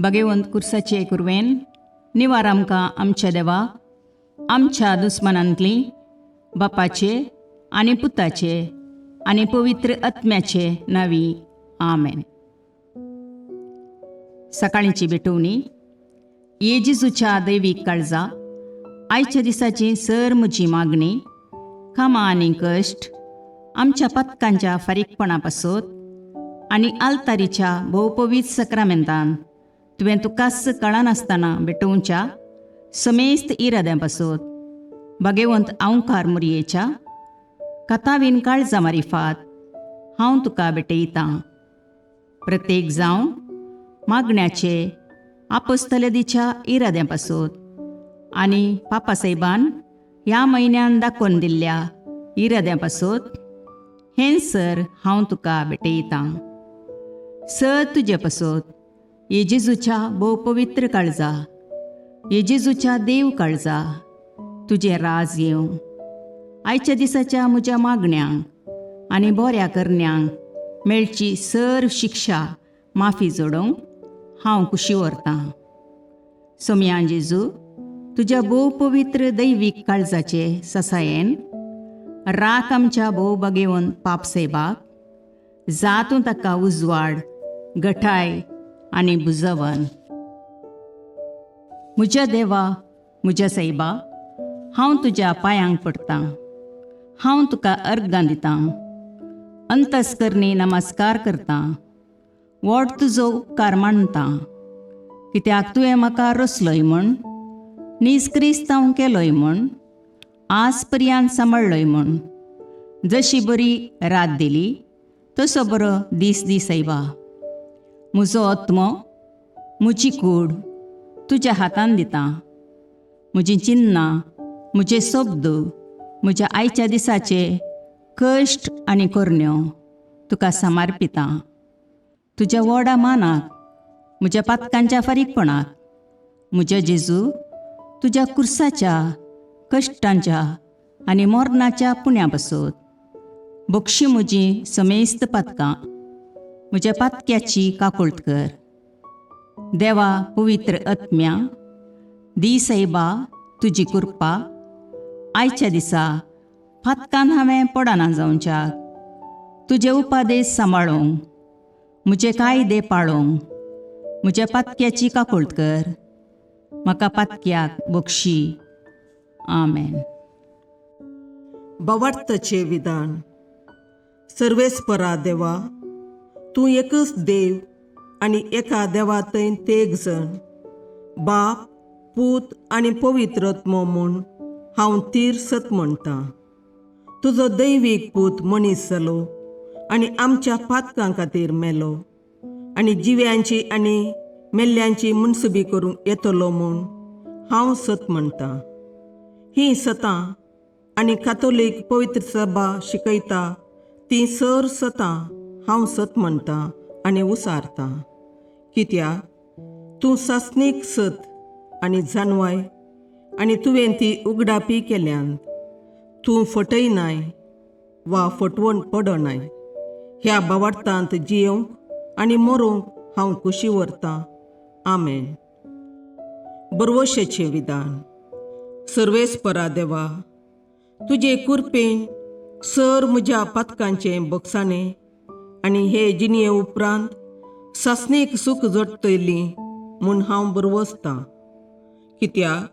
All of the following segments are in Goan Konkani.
भगेवंत कुर्साचे कुरवेन निवार आमकां आमच्या देवा आमच्या दुस्मनांतली बापाचे आनी पुताचे आनी पवित्र आत्म्याचे नावी. आमेन. सकाळींची भेटवणी. ये जेजूच्या दैवीक काळजा, आयच्या दिसाची सर म्हजी मागणी, कामां आनी कश्ट आमच्या पथकांच्या फारीकपणा पासत आनी आल्तारीच्या भोवपवीत सक्रामेंतान तुवें तुकाच कळनासतना भेटोवच्या समेस्त इराद्यां पासत भगेवंत आंवकार मुरयेच्या कथावीन काळजा मारिफात हांव तुका भेटयतां. प्रत्येक जावं मागण्याचे आपस्तलदीच्या इराद्यां पासत आनी पापासाहेबान ह्या म्हयन्यान दाखोवन दिल्ल्या इराद्यां पासत हें सर हांव तुका भेटयतां. सर तुजे पासत ये जेजूच्या भोव पवित्र काळजा, ये जेजूच्या देव काळजा, तुजें राज येवं. आयच्या दिसाच्या म्हज्या मागण्यांक आनी बऱ्या करण्यांक मेळची सर शिक्षा माफी जोडोवंक हांव कुशी व्हरतां. सोमया जेजू, तुज्या भोव पवित्र दैवीक काळजाचे ससायेन राख आमच्या भोव बगेवन पाप सेबाक, जातूं ताका उजवाड, गठाय आनी बुजवन. म्हज्या देवा, म्हज्या सायबा, हांव तुज्या पांयांक पडटां. हांव तुका अर्गां दितां, अंतस्करणी नमस्कार करतां, व्हड तुजो उपकार मानतां, कित्याक तुवें म्हाका रचलोय म्हूण, नीज क्रिस्तांव केलोय म्हूण, आज पर्यंत सांबाळ्ळोय म्हूण. जशी बरी रात दिली तसो बरो दीस दी सायबा. म्हजो आत्मो, म्हजी कूड तुज्या हातान दितां. म्हजीं चिन्नां, म्हजे शब्द, म्हज्या आयच्या दिसाचे कश्ट आनी करण्यो तुका समर्पितां. तुज्या व्हडा मानाक, म्हज्या पातकांच्या फारीकपणाक, म्हज्या जेजू, तुज्या कुर्साच्या कश्टांच्या आनी मरणाच्या पुण्या पासत बक्षी म्हजी समेस्त पातकां. म्हज्या पातक्याची काकुळट कर. देवा पवित्र आत्म्या, दी सायबा तुजी कृपा आयच्या दिसा पातकान हांवें पडना जावच्याक, तुजे उपादेश सांबाळूंक, म्हजे कायदे पाळूंक म्हज्या पातक्याची काकुळट कर. म्हाका पातक्याक बक्षी. आमेन. भावार्थाचें विधान. सर्वेस्परा देवा, तूं एकच देव आनी एका देवा थंय तेग जण, बाप, पूत आनी पवित्र आत्मो म्हूण हांव तीर सत म्हणटां. तुजो दैवीक पूत मनीस जालो आनी आमच्या पातकां खातीर मेलो आनी जिव्यांची आनी मेल्ल्यांची मुनसुबी करूंक येतलो म्हूण हांव सत म्हणटां. हीं सतां आनी कातोलीक पवित्र सभा शिकयता ती सर सतां हांव सत म्हणटां आनी उसारतां, कित्याक तूं सासणीक सत आनी जानवाय आनी तुवें ती उगडापी केल्यान. तूं फटयनाय वा फटवण पडनाय. ह्या भावार्थांत जियोवंक आनी मरूंक हांव कुशी व्हरतां. आमेन. बरवशेचें विधान. सर्वेस्परा देवा, तुजे कुरपेन सर म्हज्या पातकांचें बक्षाणें आनी हे जिणये उपरांत सासणीक सूख जोडटली म्हूण हांव बरवसतां, कित्याक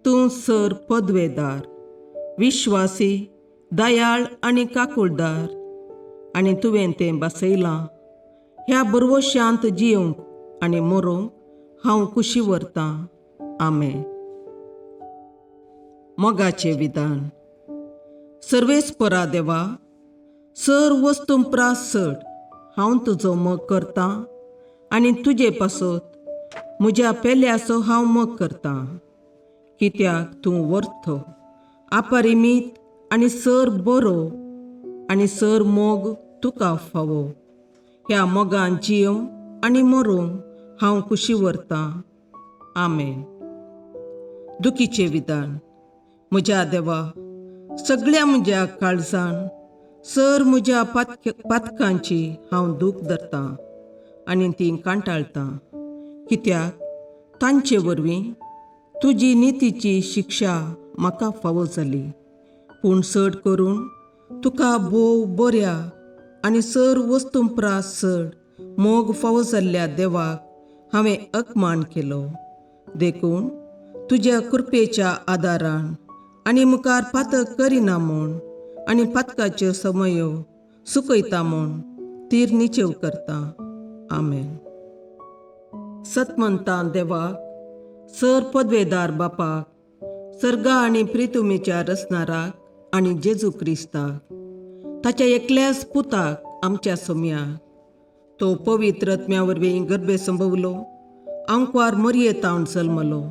तूं सर पदवेदार, विश्वासी, दयाळ आनी काकुळदार आनी तुवें तें बसयलां. ह्या बरवशांत जियोवंक आनी मरूंक हांव कुशी व्हरतां. आमेन. मोगाचें विधान. सर्वेस्परा देवा, सर वस्तूं प्रास चड हांव तुजो मोग करतां आनी तुजे पासत म्हज्या पेल्याचो हांव मोग करतां, कित्याक तूं वर्थ, अपरिमीत आनी सर बरो आनी सर मोग तुका फावो. ह्या मोगान जियोवंक आनी मरूंक हांव कुशी व्हरतां. आमेन. दुखीचें विधान. म्हज्या देवा, सगळ्या म्हज्या काळजान सर म्हज्या पातकांची हांव दूख धरतां आनी ती कांटाळटां, कित्याक तांचे वरवीं तुजी नितीची शिक्षा म्हाका फावो जाली. पूण चड करून तुका भोव बऱ्या आनी सर वस्तूं प्रास चड मोग फावो जाल्ल्या देवाक हांवें अपमान केलो. देखून तुज्या कृपेच्या आदारान आनी मुखार पातक करिना म्हूण आनी पातकाच्यो समयो सुकयता म्हूण तीर निचेव करता. आमेन. सतमंतां देवाक, सर पदवेदार बापाक, सर्गा आनी प्रितुमेच्या रचणाराक आनी जेजू क्रिस्ताक, ताच्या एकल्याच पुताक आमच्या सोम्याक, तो पवित्र आत्म्या वरवीं गर्भे संभवलो, आंकवार मरये तावन जल्मलो,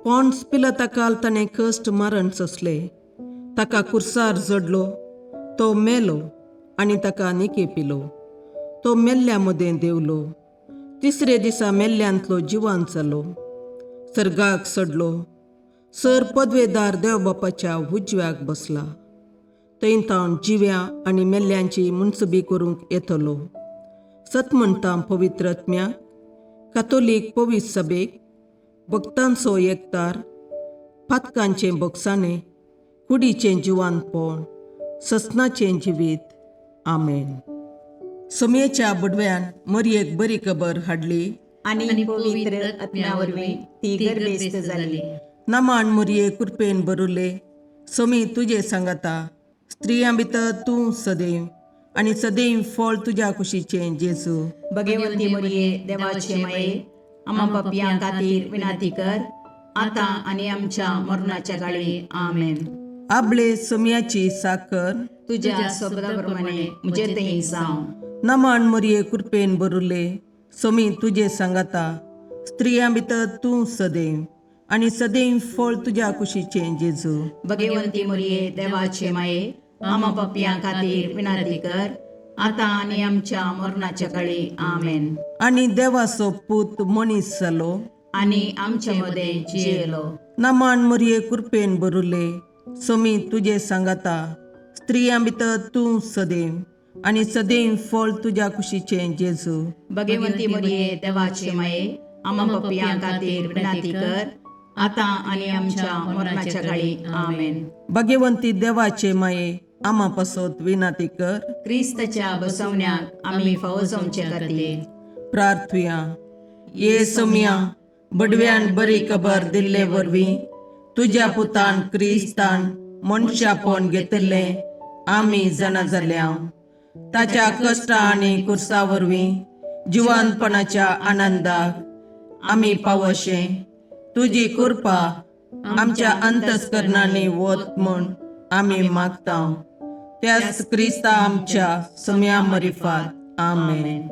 पॉन्स पिलताकाल ताणें कश्ट मरण सोंसले, ताका कुर्सार जडलो, तो मेलो आनी ताका निके पिलो, तो मेल्ल्या मदें देंवलो, तिसरे दिसा मेल्ल्यांतलो जिवान जालो, सर्गाक चडलो, सर पदवेदार देव बापाच्या उजव्याक बसला, थंय तावन जिव्या आनी मेल्ल्यांची मुनसबी करूंक येतलो. सत म्हणटा पवित्र आत्म्याक, कातोलीक पवित्र सभेक, भक्तांचो एकतार, पातकांचें बोगसाणें, कुडीचें जिवानपण, ससनाचें जिवीत. आमेन. सोमयेच्या बडव्यान मरयेक बरी खबर हाडली आनी पवित्र आत्म्या वरवीं ती गर्भेस्त जाली. नमान मरये कृपेन बरुले, सोमी तुजे सांगाता, स्त्रियां भितर तूं सदैव आनी सदैव फळ तुज्या कुशीचें जेजू. भगवंती मरये देवाचे माये, आमा पापयां खातीर विनंती कर, आतां आनी आमच्या मरणाच्या काळी. आमेन. आबळे सोमयाची साकर तुज्या शब्दा प्रमाणे म्हजे थंय जावं. नमान मरये कृपेन बरुले, सोमी तुजे सांगाता, स्त्रियां भितर तूं सदैव आनी सदैव फळ तुज्या कुशीचें जेजू. भगवंती मरये देवाचे माये, आमा पापयां खातीर विनंती कर, आतां आनी आमच्या मरणाच्या काळी. आमेन. आनी देवाचो पूत मनीस जालो आनी आमच्या मदें जियेलो. नमान मरये कृपेन बरुले, सोमी तुजे सांगाता, स्त्रियां भितर तूं सदैव आनी सदैव फळ तुज्या कुशीचें जेजू. भगवंती मरये देवाचे माये, आमा पापयां खातीर विनंती कर, आतां आनी आमच्या मरणाच्या काळी. आमेन. भगवंती देवाचे माये, आमा पासत विनंती कर. क्रिस्ताच्या बसवण्याक आमी फावो जावचे खातीर प्रार्थुया. ये सोमया, बडव्यान बरी खबर दिल्ले वरवीं तुज्या पुतान क्रिस्तान मनशापण घेतिल्लें आमी जाणा जाल्या. ताच्या कश्टा आनी कुर्सा वरवीं जिवानपणाच्या आनंदाक आमी पावशे तुजी कृपा आमच्या अंतस्करणांनी वत म्हूण आमी मागता. त्याच क्रिस्ता आमच्या सोम्या मरिफात. आमेन.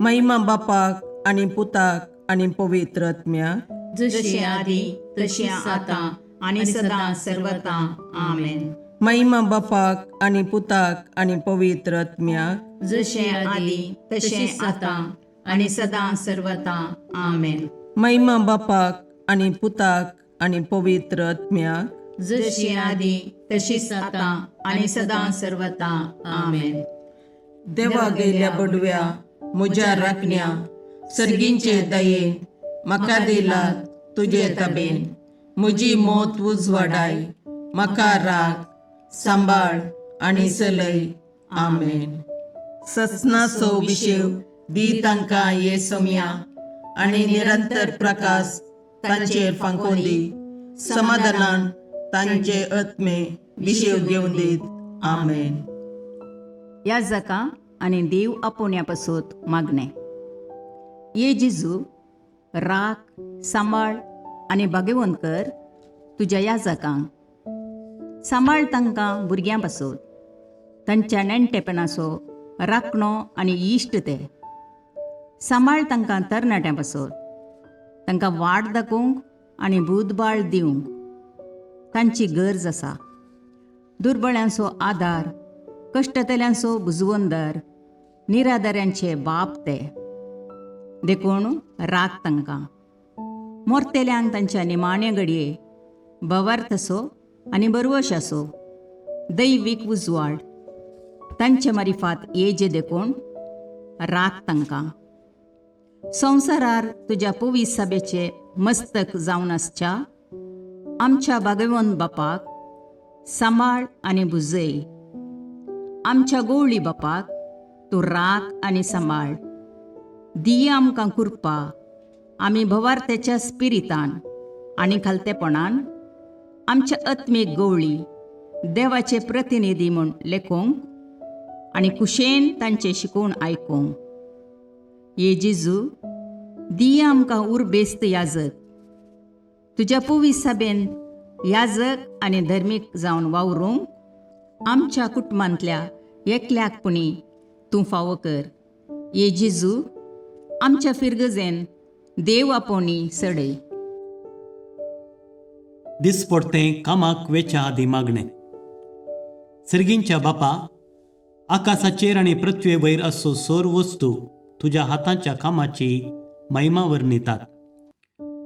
महिमा बापाक आनी पुताक आनी पवित्र आत्म्याक, जशी आदी तशी आतां आनी सदां सर्वता. आमेन. महिमा बापाक आनी पुताक आनी पवित्र आत्म्याक, जशें आदी तशें आतां आनी सदां सर्वता. आमेन. महिमा बापाक आनी पुताक आनी पवित्र आत्म्याक, जशी आदी तशीच आतां आनी सदां सर्वता. आमेन. देवा गेल्या बडव्या म्हज्या राखण्या, सर्गींचे दयेन म्हाका दिला तुजे तबेन, म्हजी मोत उजवाडाय, म्हाका राख सांबाळ आनी चलय. आमेन. ससनाचो विशेव दी तांकां ये सोम्या आनी निरंतर प्रकाश तांचेर फांकोवन दी, समाधानान तांचे आत्मे विशेव घेवन दीत. आमेन. ह्या जाका आनी देव आपोवण्या पासत मागणें. ये जेजू, राख सांबाळ आनी भाग्यवंत कर तुज्या ह्या जाकांक. सांबाळ तांकां भुरग्यां पासत, तांच्या नेणटेपणाचो राखणो आनी इश्ट ते. सांबाळ तांकां तरणाट्यां पासत, तांकां वाट दाखोवंक आनी बुदबाळ दिवंक तांची गरज आसा. दुर्बळ्यांचो आदार, कश्टतल्यांचो बुजवंदर, निराधाऱ्यांचे बाप ते. देखून राख तांकां. मोरतेल्यांक तांच्या निमाण्या घडये भवार्थ आसो आनी बरवश आसो, दैवीक उजवाड तांचे मारिफात येजे. देखून राख तांकां. संवसारार तुज्या पवित्र सभेचे मस्तक जावन आसच्या आमच्या भागवंत बापाक सांबाळ आनी भुजय. आमच्या गोवळी बापाक तूं राख आनी सांबाळ. दिया आमकां कृपा आमी भवार्थ्याच्या स्पिरितान आनी खालतेपणान आमच्या आत्मीक गवळी देवाचे प्रतिनिधी म्हूण लेखूंक आनी कुशेन तांचें शिकोवन आयकूंक. ये जेजू, दिया आमकां उर्बेस्त याजक, तुज्या पवित्र सभेन याजक आनी धर्मीक जावन वावरूंक आमच्या कुटुंबांतल्या एकल्याक पुणी तूं फावो कर. ये जेजू, आमच्या फिरगजेन देव आपोवणी सडय. दिसपडतें कामाक वेच्या आदी मागणें. सर्गींच्या बापा, आकाशाचेर आनी पृथ्वे वयर असो सोर वस्तू तुज्या हाताच्या कामाची महिमा वर्णितात.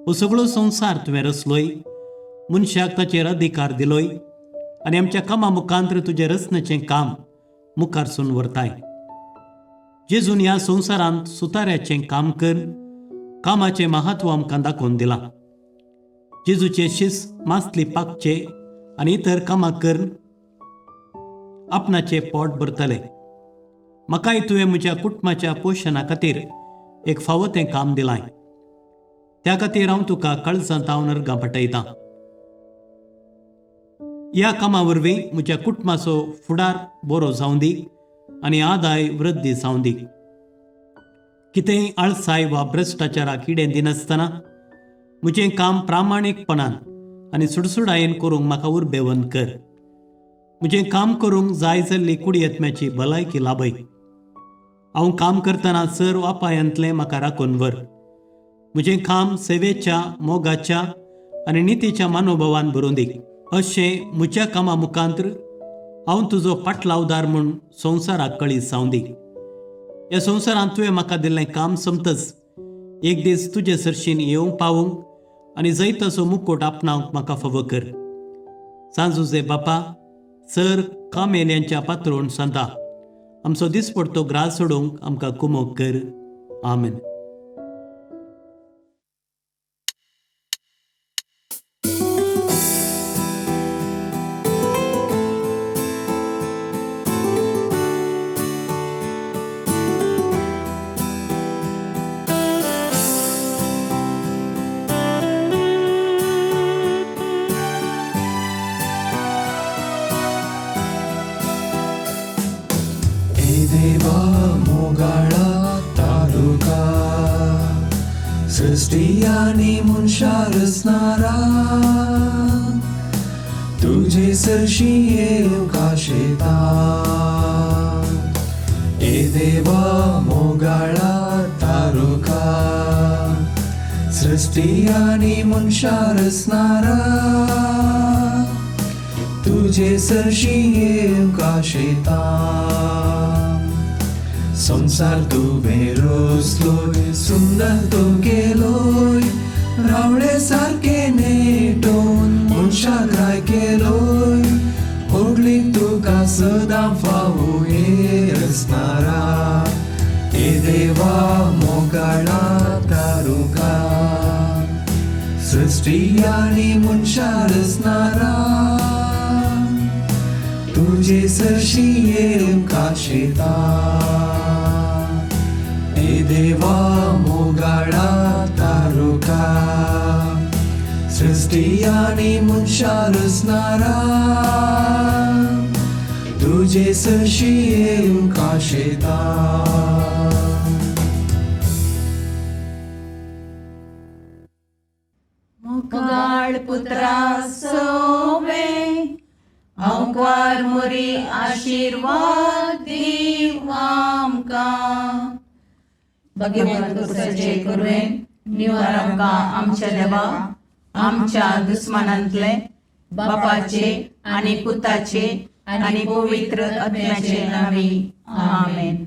हो सगळो संवसार तुवें रचलोय, मनशाक ताचेर अधिकार दिलोय आनी आमच्या कामा मुखांतर तुजें रचण्याचें काम मुखारसून व्हरताय. जेजून ह्या संवसारांत सुताऱ्याचें काम कर कामाचें महत्व आमकां दाखोवन दिलां. जेजूचे शिस मासली पाकचे आनी इतर कामां करून आपणाचें पोट भरतले. म्हाकाय तुवें म्हज्या कुटुंबाच्या पोशणा खातीर एक फावो तें काम दिलां. त्या खातीर हांव तुका काळजांत हांव अर्गां पाठयतां. ह्या कामा वरवीं म्हज्या कुटुंबाचो फुडार बरो जावं दी आनी आदाय वृद्धी जावं दी. कितेंय आळसाय वा भ्रश्टाचाराक किडें दिनासतना म्हजें काम प्रामाणीकपणान आनी सुडसुडायेन करूंक म्हाका उर्बेवंत कर. म्हजें काम करूंक जाय जाल्ली कुडयेत्म्याची भलायकी लाभय. हांव काम करतना सर वापायांतलें म्हाका राखून व्हर. म्हजें काम सेवेच्या, मोगाच्या आनी नितीच्या मनोभावान भरून दी. अशें म्हज्या कामा मुखांतर हांव तुजो पाटलावदार म्हूण संवसाराक कळीत जावं दी. ह्या संवसारांत तुवें म्हाका दिल्लें काम सोंपतच एक दीस तुजे सरशीन येवंक पावूंक आनी जैताचो मुकोट आपणावंक म्हाका फावो कर. सांजुजे बापा, सर कामेल्यांच्या पात्रोण सांता, आमचो दिसपडतो ग्रास सोडूंक आमकां कुमोक कर. आमेन. सृष्टी मनशा रचणारा तुजे सरशी येवंक आशेता. ए देवा मोगाळा तारुका, सृष्टी आनी मनशा रचणारा तुजे सरशी येवंक आशेता. संसार तुवें रचलोय, सुंदर तूं केलोय, रावळे सारके नेटोवन मनशाक राय केलोय. होगली तुका सदां फावो हे रचणारा, हे देवा मोगाळा तारुका, सृष्टी आनी मनशा रचणारा तुजे सरशी येवंक आशेता. हे देवा मोगाळा तारुका, सृष्टी आनी मनशा रचणारा तुजे सरशी येवंक आशेता. मोगाळ पुत्रा सोवे अंकार मोरी आशीर्वाद दीव आमकां. भगवंत कुसाचे कुरवेन निवार आमकां आमच्या देवा, आमच्या दुस्मानांतले बापाचे आनी पुताचे आनी पवित्र आत्म्याचे नांवी. आमेन.